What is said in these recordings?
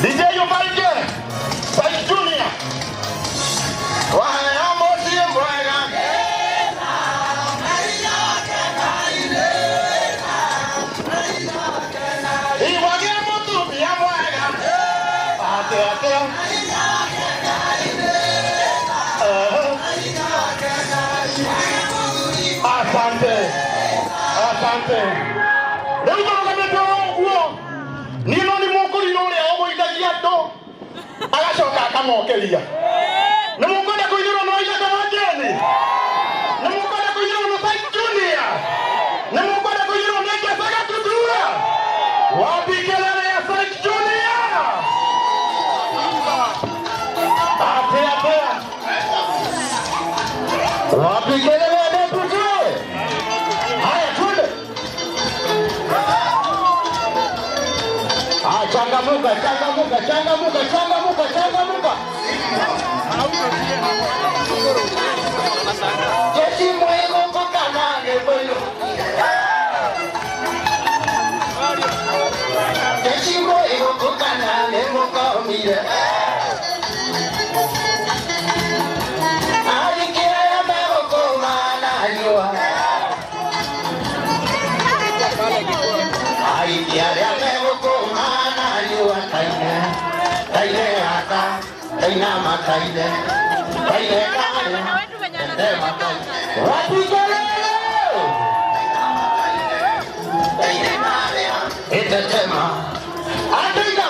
DJ Ubaige Saik Junior waheo mũciĩ mwega. Iwagĩa mũtumia mwega atĩ atĩa. Asante, asante. Rĩu tũrũgamĩte o ũguo, niĩ no nĩ mũkũrinũ ũrĩa ũgũithagia andũ agacoka akamokĩria. Nĩ mũkwenda kũinĩrwo no Isaac Wanjeni? Nĩ mũkwenda kũinĩrwo no Saik Junior? Nĩ mũkwenda kũinĩrwo nĩ Ngesaga Tutura? Wapi kelele ya Saik Junior? Atĩa atĩa? Wapi kelele ya Deputy? Haya, twende. Ah, changamuka, changamuka, changamuka, changamuka, changamuka. Jeshi mwego kukanange boyo. Jeshi mwego kukanange mukomire. Alikia ya mego kumana yua. Alikia ya mego kumana yua taine. Taine ata, taina mataine. Taine kare. Wapi kelele? Itetema. Atina.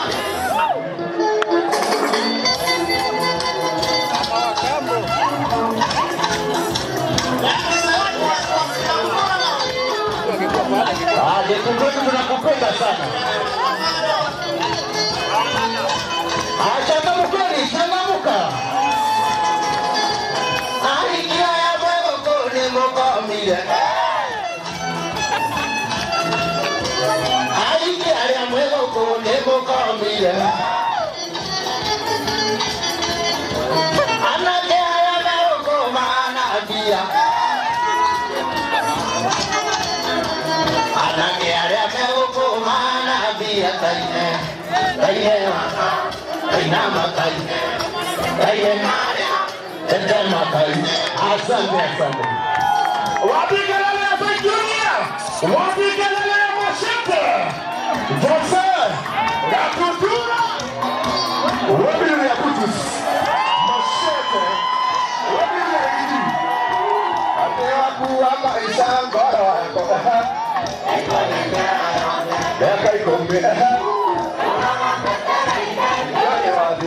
Ah, Jekundu tunakupenda sana. Ah, changamkeni, changamuka. Alikia ya mwego ni mukomire. Alikia ya mwego ni mukomire. Anake ya mwego mana bia. Anake ya mwego mana bia taine. Taine waka, taina mataine. Taine marea. Asante, asante. Wapi kelele ya Saik Junior? Wapi kelele ya Mashete? Jose Gatutura. Wapi ya Kutus? Mashete. Wapi ya Idi? Atewa kuwa maisha ngoro wako. Miaka ikumi. Yake wapi?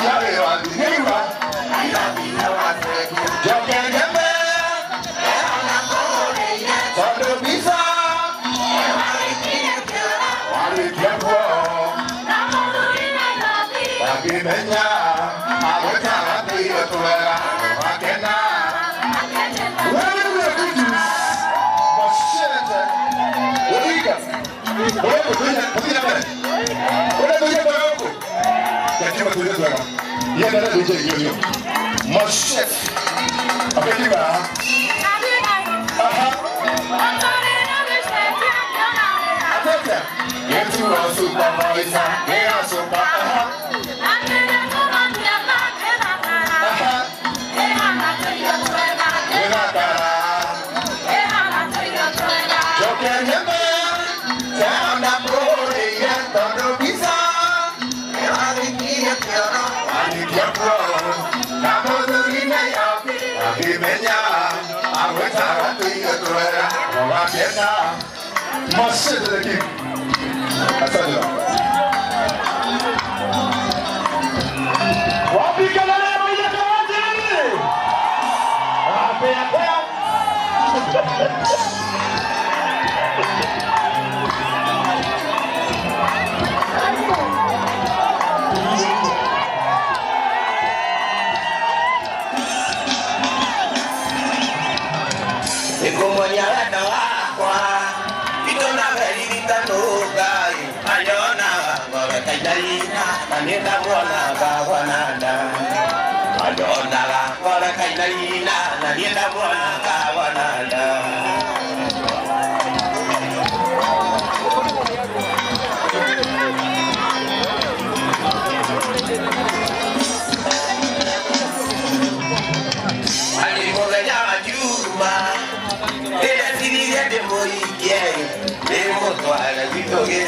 Yake wapi? Neiwa. Joke nyembe. Tondu bisa. Walikia kuo. Wakimenya. Awetara tuyo tuwera. Wakena. Wewe ya Kutus. Mashete. Uliga. Wewe kuja kuja mbele. Wewe kuja mbele huko. Yakiwa tuyo tuwera. Yeye ndio DJ hiyo hiyo. Mashete. Apekiba. Aha. Atete. Yetu wa super maisa. Yea super. Aha. Aha. Yea Joke nyembe. Tanda pori ya tondo bisa. Walikia kuo. Na mudhuri na yapi. Akimenya. Awetara tuyo tuwera. Wakena. Mashete the king. Asante. Wapi kelele ya Isaac Wanjeni? Wapi atĩa? Nĩkũmuonia wendo wakwa itũnaberirikano Ngai anyonaga ngoro kainaina na niĩ ndamuonaga wananda anyonaga ngoro kainaina na niĩ ndamuonaga wananda.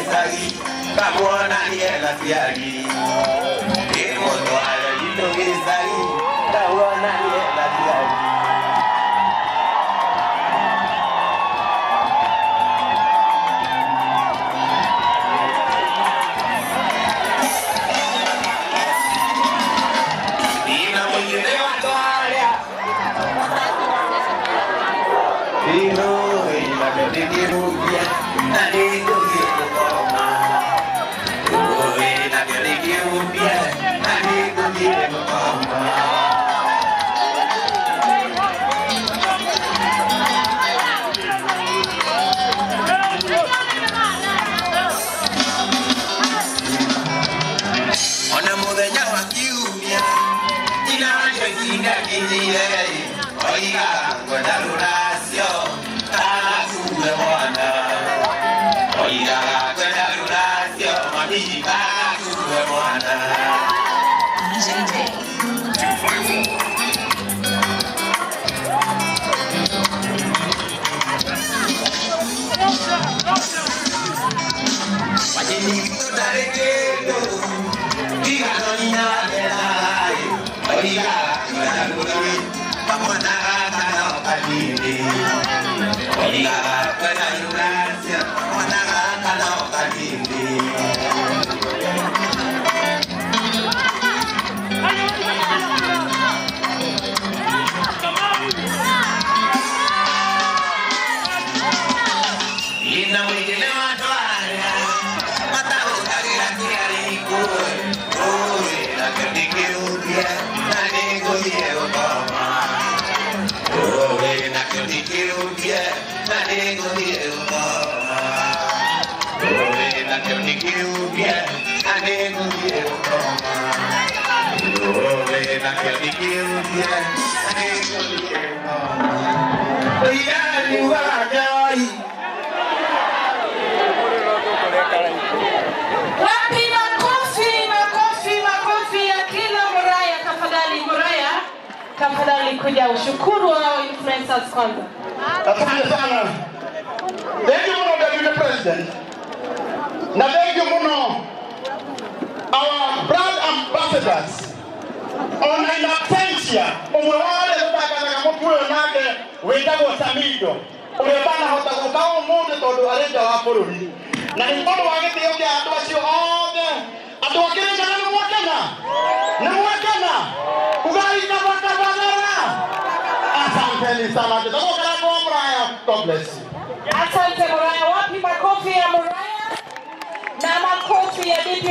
gĩcagi ngamuonanie gaciari. Ndĩmũtware gwitũ gĩcagi ngamuonanie gaciari. Ina mũingĩ watwaria Ona muthenya wa kiumia inachokingakinyire oiga ngwenda rũracio kana mwana oiga ngwenda rũracio mami kana mwana. Wapi makofi, makofi, makofi ya kila Muraya. Tafadhali Muraya, tafadhali kuja ushukuru hao influencers kwanza. Asante sana. Thank you muno Deputy President. Na thank you muno our brand ambassadors. Ona in absentia umwe wale tutanganaga mutu uyu nake witagwo Samido uria ndanahota guka umuthi tondu ari nja wa bururi. Na nĩ tondũ wa gĩtĩo kĩa andũ acio othe, andũ a Kĩrĩnyaga nĩ mwakena, nĩ mwakena, ugai kabakabagara. Asanteni sana. Njĩtagwo Karango wa Muraya. God bless you. Asante Muraya. Wapi makofi ya Muraya na makofi ya DP.